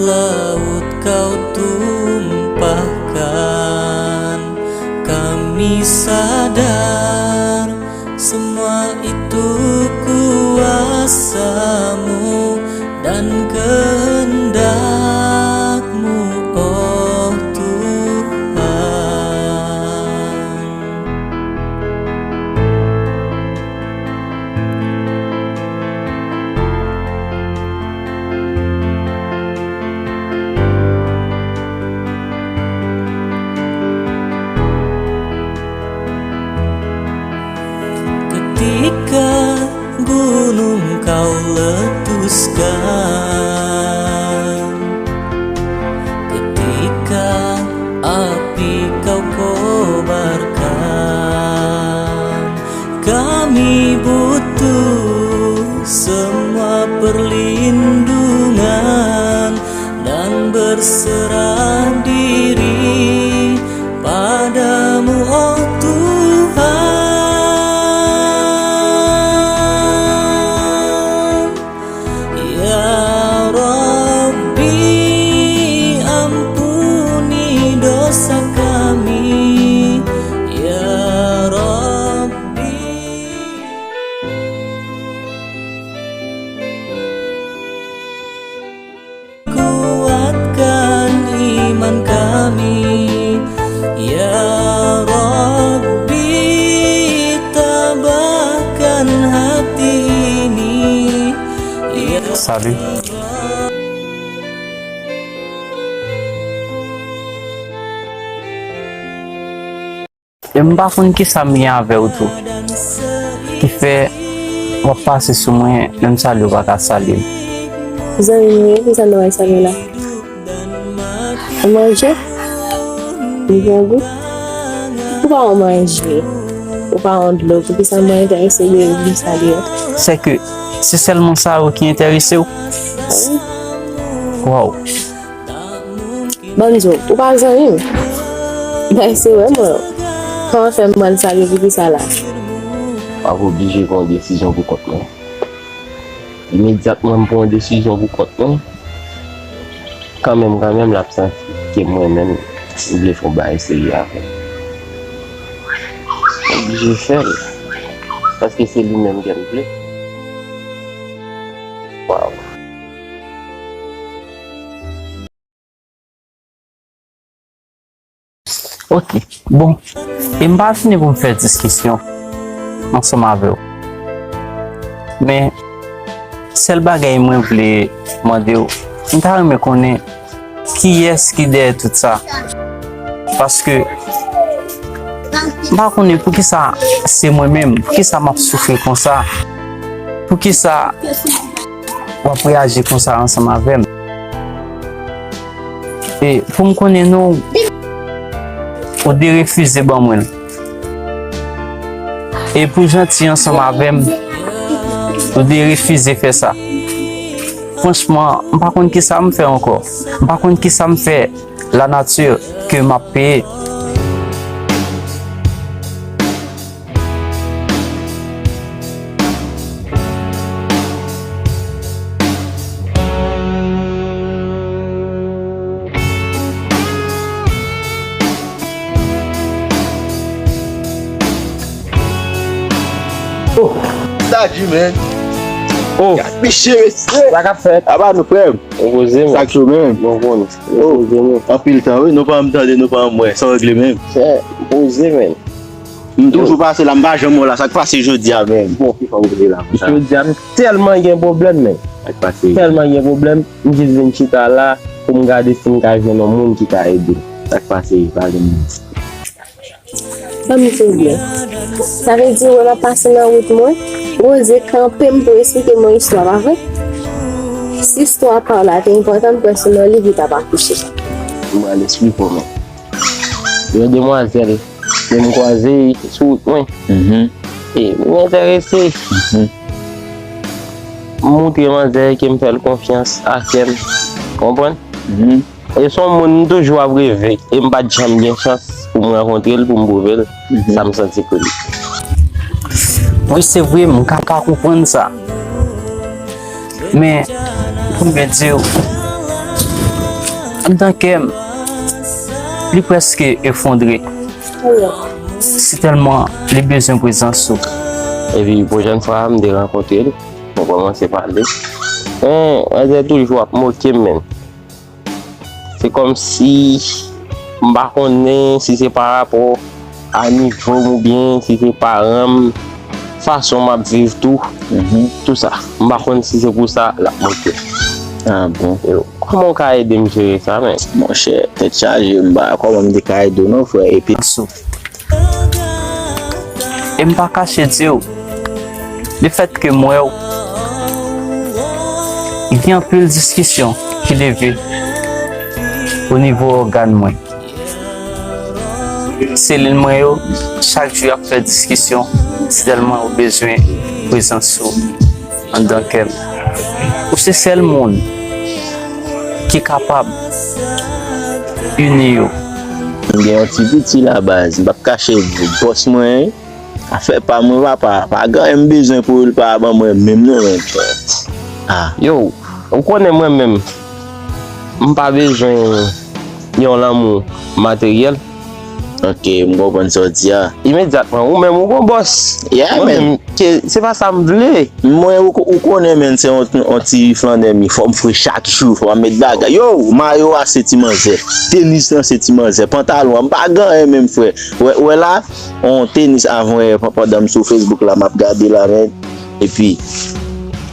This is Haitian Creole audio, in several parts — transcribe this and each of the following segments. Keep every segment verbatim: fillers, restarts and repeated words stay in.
Laut Kau tumpahkan, kami sadar semua itu kuasa-Mu dan kehendak-Mu, oh Tuhan. Ketika gunung Kau letuskan, ketika api Kau kobarkan, kami butuh semua perlindungan dan berserah diri pada-Mu, oh Tuhan. Ya Rabbi, ampuni dosa kami, ya Rabbi. Kuatkan iman kami, ya Rabbi, tabahkan hati ini, ya Salut. E m pa konn kisa m gen avè w tou, ki fè w ap pase sou mwen, menm salye w pa ka salye m. Zanmi m wi, kisa nou al salye la? Ou manje? Ou pran gou? Ou pa yon manje? Ou pa yon dlo? Poukisa mwen enterese de vin salye w? Sè ke se sèlman sa yo ki enterese w? Wi. Waw. Banzo, ou pa zanmi m. Bay se wè mwen. Kòman fè m pran sa depi ki sa la? M ap oblije pran yon desizyon pou kont mwen. Imedyatman m pran yon desizyon pou kont mwen, kanmenm, kanmenm, l ap santi ke mwen menm, m vle fè yon bagay serye avè l. M oblije fè l. Paske se li menm ke m vle. Waw. Ok, bon, e m pa vini pou m fè diskisyon ansanm avè w. Men, sèl bagay mwen vle mande w, m ta renmen konnen kiyès ki dèyè tout sa. Paske, m pa konnen poukisa se mwen menm, poukisa m ap soufri konsa, poukisa w ap reyaji konsa ansanm avè m. E pou m konnen non, ou derefize ban mwen l. E pou janti ansanm avè m, ou derefize fè sa. Franchman, m pa konn kisa m fè ankò. M pa konn kisa m fè. La nature que m ap peye. Oh, Daddy, man. Oh. Gad mesye, mesye. Sa k ap fèt? Aba nou, frè m. Ou poze, man. Sa k cho, man? Bon, bon. Oh. Ou poze, man. Anpil tan, wi. Nou pa janm tande, nou pa janm wè. Sa w regle, man? Chè, poze, man. M toujou pase la, m pa janm wè w la. Sa k pase jodi a, man? Bon, ki fè w vle la konsa? Jodi a, m tèlman gen pwoblèm, man. Sa k pase? Tèlman gen pwoblèm, m jis vin chita la pou m gade si m ka jwenn yon moun ki ka ede m. Sa k pase? Pa gen moun. Ban m di w byen. Sa vle di, ou wè m ap pase nan wout mwen, Roze kanpe m pou esplike m yon istwa, pa vre? Si istwa pa w la te enpòtan, m kwè se nan liv li t ap akouche. M pral esplike w, men. Yon demwazèl ke m kwaze sou wout mwen. Mhm. E m enterese. Mhm. M montre manzè ke m fè l konfyans, a kè m. Konprann? Mhm. E se yon moun m toujou ap reve, e m pa t janm gen chans pou m rankontre l, pou m pwouve l, mhm, sa m santi pou li. Wi, se vre, m ka, ka konprann sa. Men, pou m byen di w, Anndan kè m, li prèske efondre. Si tèlman li bezwen prezans ou. Epi pwochèn fwa m te rankontre l, nou kòmanse pale. Men, manzè toujou ap moke m, menn. Se kòmsi m pa konnen si se pa rapò a nivo m oubyen si se paran m, fason m ap viv tou, tou sa. M pa konn si se pou sa l ap moke. Ah bon? Yo, kòman w ka ede m jere sa, menn? Monchè, tèt chaje, m pa kòman m te ka ede w non, frè. Epi, e m pa kache di w, lefètke m wè w, gen anpil diskisyon ki leve o nivo ògàn mwen. Selil mwen yo, chak jou y ap fè diskisyon, si tèlman yo bezwen prezans ou anndan kè m. Ou se sèl moun ki kapab ini yo. M gen yon ti piti la baz, m p ap kache bòs mwen, afè pa mwen papa, pa gen anyen m bezwen pou l pa ban mwen menm non, menn. Ah. Yo, ou konnen mwen menm, m pa bezwen yon lanmou materyèl. Ok, m konprann sa w di a. Imedyatman, ou menm ou gon bòs. Yeah, mwen menm, ke, se pa sa m vle. Mwen, ou, ou konnen, menn, se yon, yon ti flannè m ye. Fò m fre chak jou, fò m met bagay. Yo, mayo a se ti manzè. Tenis lan se ti manzè. Pantalon an, m pa gen anyen menm, frè. Wè, wè la, yon tenis avan yè, pandan m sou Facebook la, m ap gade la, menn. Epi,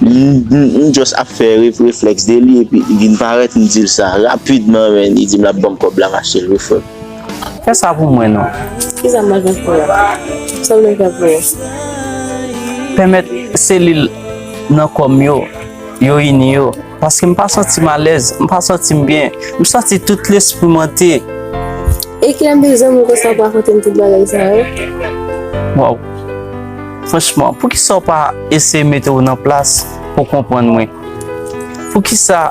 m, m, m just ap fè ref-, reflèks de li, epi li vin parèt, m di l sa rapidman, menn. Li di m l ap ban m kòb la, m achte l, wi, frè. Fè sa pou mwen non. Kisa m bezwen fè a? Sa w vle m fè pou ou? Pèmèt selil nan kò m yo, yo ini yo. Paske m pa santi m alèz, m pa santi m byen. M santi tout lespri m ante. E kilè m te zanmi w konsa pou rakonte m tout bagay sa yo? Waw. Franchman, poukisa w pa eseye mete w nan plas pou w konprann mwen? Poukisa?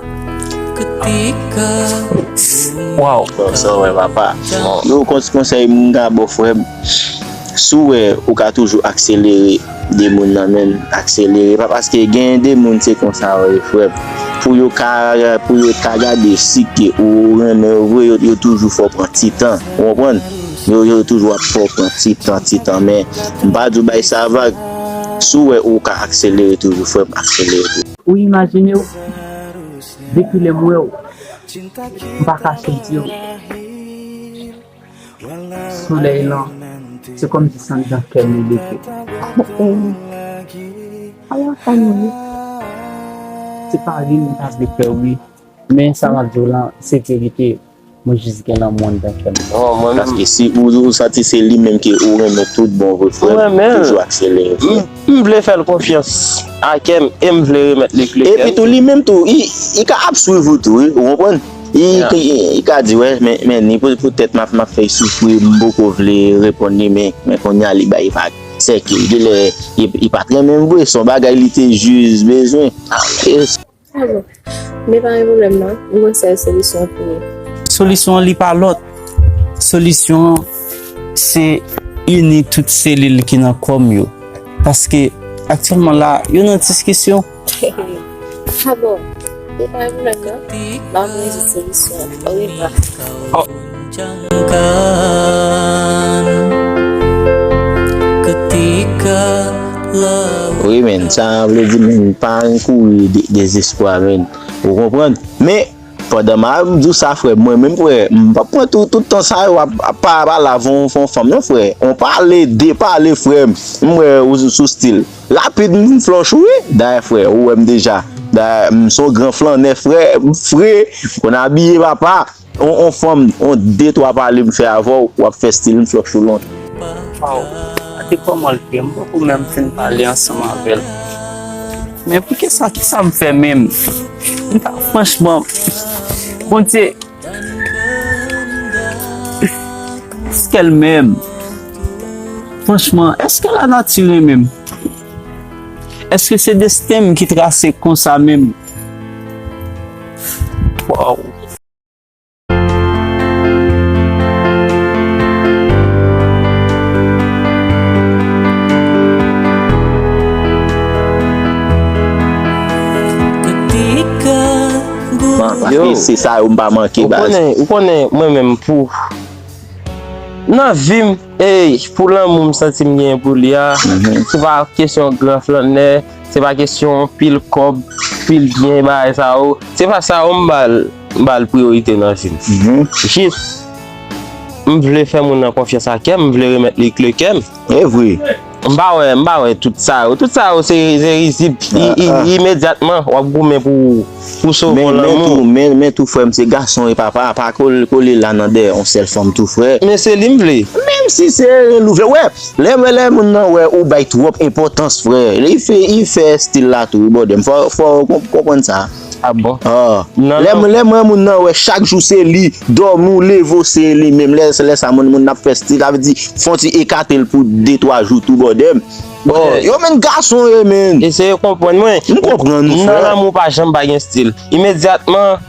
Waw. Bon, sa w wè, papa. Yo, kons-, konsèy m ka ba w, frè m, si w wè ou ka toujou akselere de moun nan, menn, akselere. Pa paske gen de moun se konsa yo ye, frè m. Pou yo ka, pou yo ka gade si ke ou renmen yo vre, yo, yo toujou fè w pran ti tan. Ou konprann? Yo, yo toujou ap fè w pran ti tan, ti tan. Men, m pa di w bay sa vag. Si w wè ou ka akselere toujou, frè m, akselere toujou. Ou imajine w, depi lè m wè w, m pa ka soti w. Solèy lan, se kòmsi se anndan kè m li leve. Ala fè nou wi. Se pa ri m ta vle fè wi, men sa m ap di w lan, se verite. Mwen jis gen lanmou anndan kè m. Non, mwen menm. Paske si ou, ou santi se li menm ke ou renmen tout bon vre, frè m, toujou akselere, frè m. M, m vle fè l konfyans a kè m e m vle remèt li kle kè m. Epi tou, li menm tou, li, li ka ap swiv ou tou, wi, ou konprann? Li, li, li ka di, wè, men, men ni pou, poutèt m ap, m ap fè l soufri, m poko vle reponn li, men, men kounye a li bay vag. Sèke, genlè, li, li pa t renmen m vre, se yon bagay li te jis bezwen. E Ah bon? Men pa gen pwoblèm non, m gon sèl solisyon pou ou. Solisyon an li pa lòt. Solisyon an se ini tout selil ki nan kò m yo. Paske aktyèlman la, yo nan diskisyon. Ah bon? Men pa gen pwoblèm non, m ap voye tout solisyon an. Orevwa. Oh. Wi, menn, sa vle di, menn, pa kouri de-, dezespwa, menn. Ou konprann? Men, pandan m ap di w sa, frè, mwen menm, frè, m p ap pran tout, tout tan sa yo ap, ap pa, pale avè yon, yon fanm, non, frè. On pale, de pale, frè m. M wè ou sou, sou stil. Rapid, m flòch ou, wi. Dayè, frè, ou wè m deja. Dayè, m se yon gran flannè, frè. M fre, m konn abiye, papa. On, on fanm, on de twa pale m fè avè w, w ap fè stil m flòch ou lontan. Waw, gade kòman l ye, m poko menm fin pale ansanm avè l. Men poukisa, kisa m fè menm? M ta, franchman, Bondye, èske l menm? Franchman, èske lanati renmen m? Èske se desten m ki trase konsa menm? Waw. Bon, Yo, se sa yo m pa manke, baz. Ou konnen, ou konnen, mwen menm, pou, nan vi m, ey, pou lanmou m santi m genyen pou li a, se pa kesyon gran flannè, se pa kesyon pil kòb, pil byen, bagay sa yo. Se pa sa yo m ba l, m ba l priyorite nan vi m. Jis, m vle fè moun nan konfyans a kè m, m vle remèt li kle kè m. E vre. M pa wè, m pa wè tout sa yo. Tout sa yo se, se rizib. I, i, imedyatman, w ap goumen pou, pou sove yon lanmou. Men, men tou, frè m, se gason e papa, pa kole, kole la nan dèyè yon sèl fanm tou, frè. Men se li m vle. Menm si se li w vle, wè. Lè, lè moun nan wè ou bay twòp enpòtans, frè. Li fè, li fè estil la tou, wi, bòdè m. Fò, fò w konp-, konprann sa. Ah bon? Ah. Non, lè, non. Lè mwen moun nan wè chak jou se li, dòmi w, leve w se li menm. Lè, lè sa moun, moun nan ap fè stil, sa vle di fè yon ti ekate l pou de twa jou tou bòdè m. Bon, yo menm gason yo menm. Eseye konprann mwen. M konprann ou, frè. Nan lanmou pa janm pa gen stil. Imedyatman,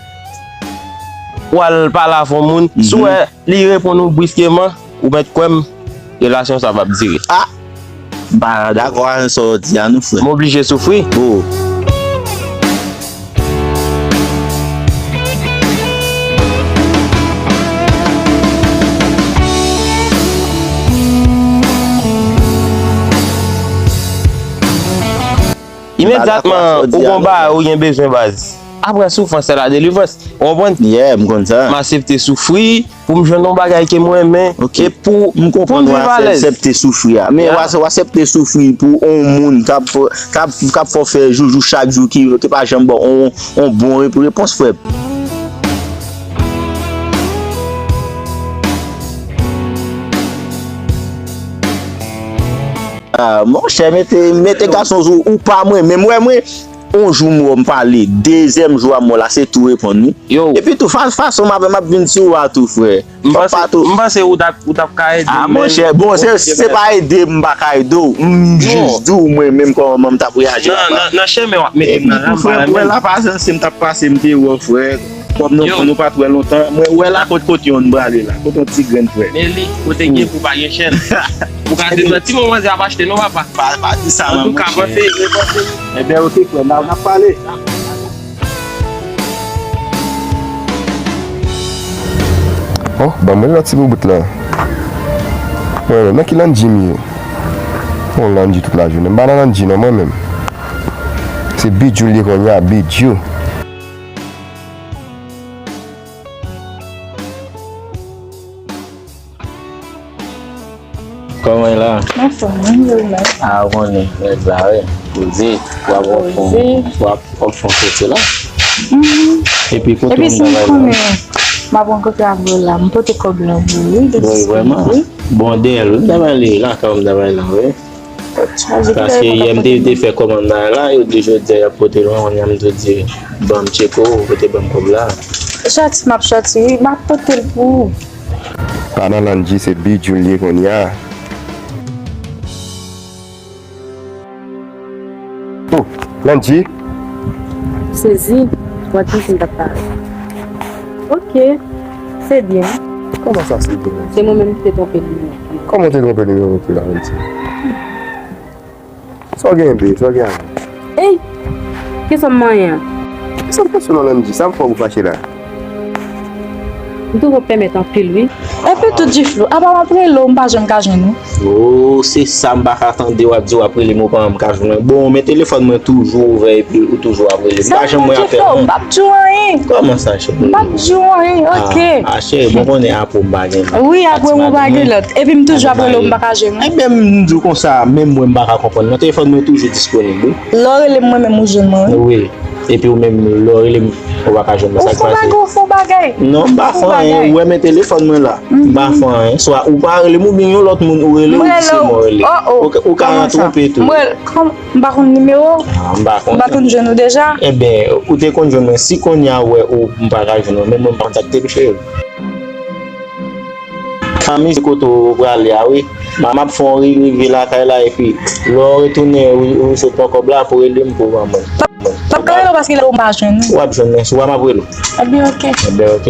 w al pale avè yon moun, si w wè li reponn ou briskeman, ou mèt kwè m, relasyon sa p ap dire. Ah! M pa dakò avè sa w di a non, frè. M oblije soufri. Oh. Imedyatman, ou gon bagay ou gen bezwen, baz. Apre soufrans, se la delivrans. Ou konprann? Yeah, m konn sa. M aksepte soufri pou m jwenn yon bagay ke m renmen. Ok. E pou, pou m viv alèz. M konprann w aksepte soufri a. Men w a-, w aksepte soufri pou yon moun k ap, k ap, k ap fè w fè joujou chak jou ki, ki pa janm ba w yon, yon bon rep-, repons, frè. Ah, monchè, mete, mete gason sou ou pa mwen menm. Wè mwen, yon jou m wè w m pale, dezyèm jou a m wè w la, se tou reponn wi. Yo. Epi tou, fa-, fason m ap, m ap vin sou ou a tou, frè. M panse, m panse ou t ap, ou t ap ka ede m. Ah, monchè, bon, se, se pa ede m pa ka ede w. M jis di w mwen menm kòman m t ap reyaji la. Nan, nan, nan chemen w ap mete m nan la, m pa renmen. Wè la pa janse m t ap pase, m te wè w, frè. Kòm nou, nou pa t wè lontan, mwen wè la kot, kot yon prale la, kot yon ti grenn frè. Men li, kote gen pou pa gen chèn. Ou ka di, ti manman ap achte non, papa. Pa, pa di sa, non, monchè. Antouka, panse, panse. Ebyen, ok, frè, n a, n ap pale. Oh, ban mwen lòt ti boubout la. Mwen menm, nan ki Landji m ye? Bon, Landji tout lajounen. M pa nan Landji non, mwen menm. Se Bidjou l ye kounye a, Bidjou. Kòman w ye la? Anfòm, mwen menm la. Ah, ou konnen, nèg la, wi. Poze, w ap, w ap, w ap, w ap fè yon soti la. Mhm. Epi kote w menm travay la? M ap rankontre avè w la, m pote kòb la pou ou, wi, de disponible, wi. Bon, dèyè l, wi, m travay li, lakay ou m travay la, wi. Paske yè m te, te fè kòmann bagay la, yo di jodi a y ap pote l, kounye a m tou di, ban m tcheke w, ou pote ban m kòb la. Sòti, m ap sòti, wi, m ap pote l pou ou. Pa nan Landji, se Bidjou l ye kounye a. Oh, Landji. Sezi, w ap di si m t ap pale. Ok, se byen. Kòman sa se byen? Se mwen menm ki te twonpe nimewo. Kòman w te twonpe nimewo pou la, Landji? Sa w gen, be? Sa w gen? Ey! Kisa m manyen an? Kisa m fè sou non, Landji? Sa m fè w fache la? M toujou pèmèt anpil, wi. Epi tou, Djiflou, apa m ap rele w, m pa janm ka jwenn ou? Oh, se sa m pa ka tande w ap di w ap rele m, ou pa janm ka jwenn mwen. Bon, men telefòn mwen toujou ouvè epi ou toujou ap rele m. M pa janm wè afè mwen. M p ap di w anyen. Kòman sa, cheri? M p ap di w anyen, ok. Ah, cheri, bon, konnen apre w m pa gen lòt. Wi, apre w pa gen lòt. Epi m toujou ap rele w, m pa ka jwenn ou. Ebyen, m di w konsa, menm mwen m pa ka konprann. Non, telefòn mwen toujou disponib, wi. Lè w rele m, mwen menm ou jwenn mwen, wi. Wi. Epi ou menm, lè w rele m, ou pa ka jwenn mwen, sa k pase? Ou fè bagay, ou fè bagay. Non, m pa fè anyen. Ou wè men telefòn mwen la. M pa fè anyen. Swa ou pa rele m oubyen yon lòt moun ou rele, ou di se mwen rele. Ou ka, ou ka twonpe tou. M pa konn nimewo w. Ah, m pa konn. M pa konn jwenn ou deja. Ebyen, ou te konn jwenn mwen. Si kounye a ou wè ou, m pa ka jwenn ou, men mwen m pa kontakte m, cheri. Fanmi, se kote w prale a, wi. M ap fè w ri, rive lakay la, epi lè w retounen, ou, ou sot pran kòb la pou rele m pou ban mwen. M ap ka rele w paske lè w m pa jwenn ou. W ap jwenn mwen, si w wè m ap rele w. Ebyen, ok. Ebyen, ok.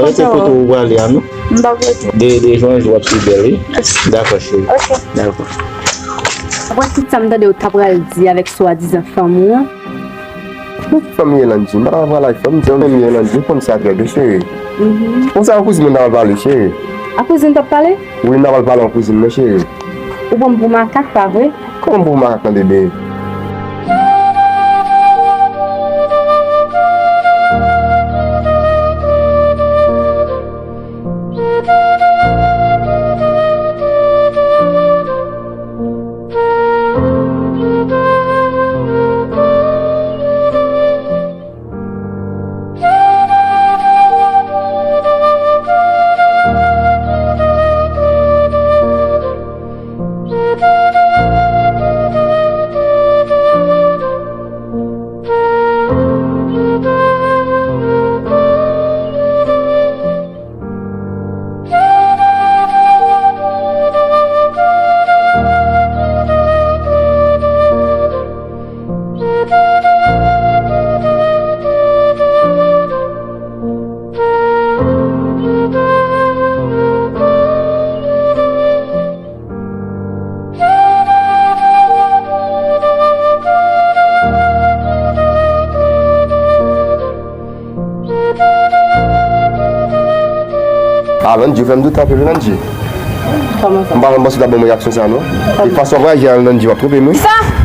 Rete kote ou prale a non. M p ap rete. De, de jou an jou w ap pi bèl, wi. Dakò, cheri. Ok. Dakò. Ou wè tout sa m tande ou ta pral di avèk swadizan fanm ou an? Bon, fanm ye Landy, m pa ta pral ak fanm, se yon fanm ye Landy, ou konn sa trè byen, cheri. Mhm. Konsa, an kouzin mwen ta pral pale, cheri. A kouzin t ap pale? Wi, m ta pral pale an kouzin mwen, cheri. Ou pran m pou makak, pa vre? Kòman m pran w pou makak nan, bebe? Ah, Landy, ou fè m doute anpil, wi, Landy. Kòman sa? M pa konn panse w t ap ban mwen reyaksyon sa, non. E fason w ap aji a, Landy, w ap twonpe m, wi. Kisa?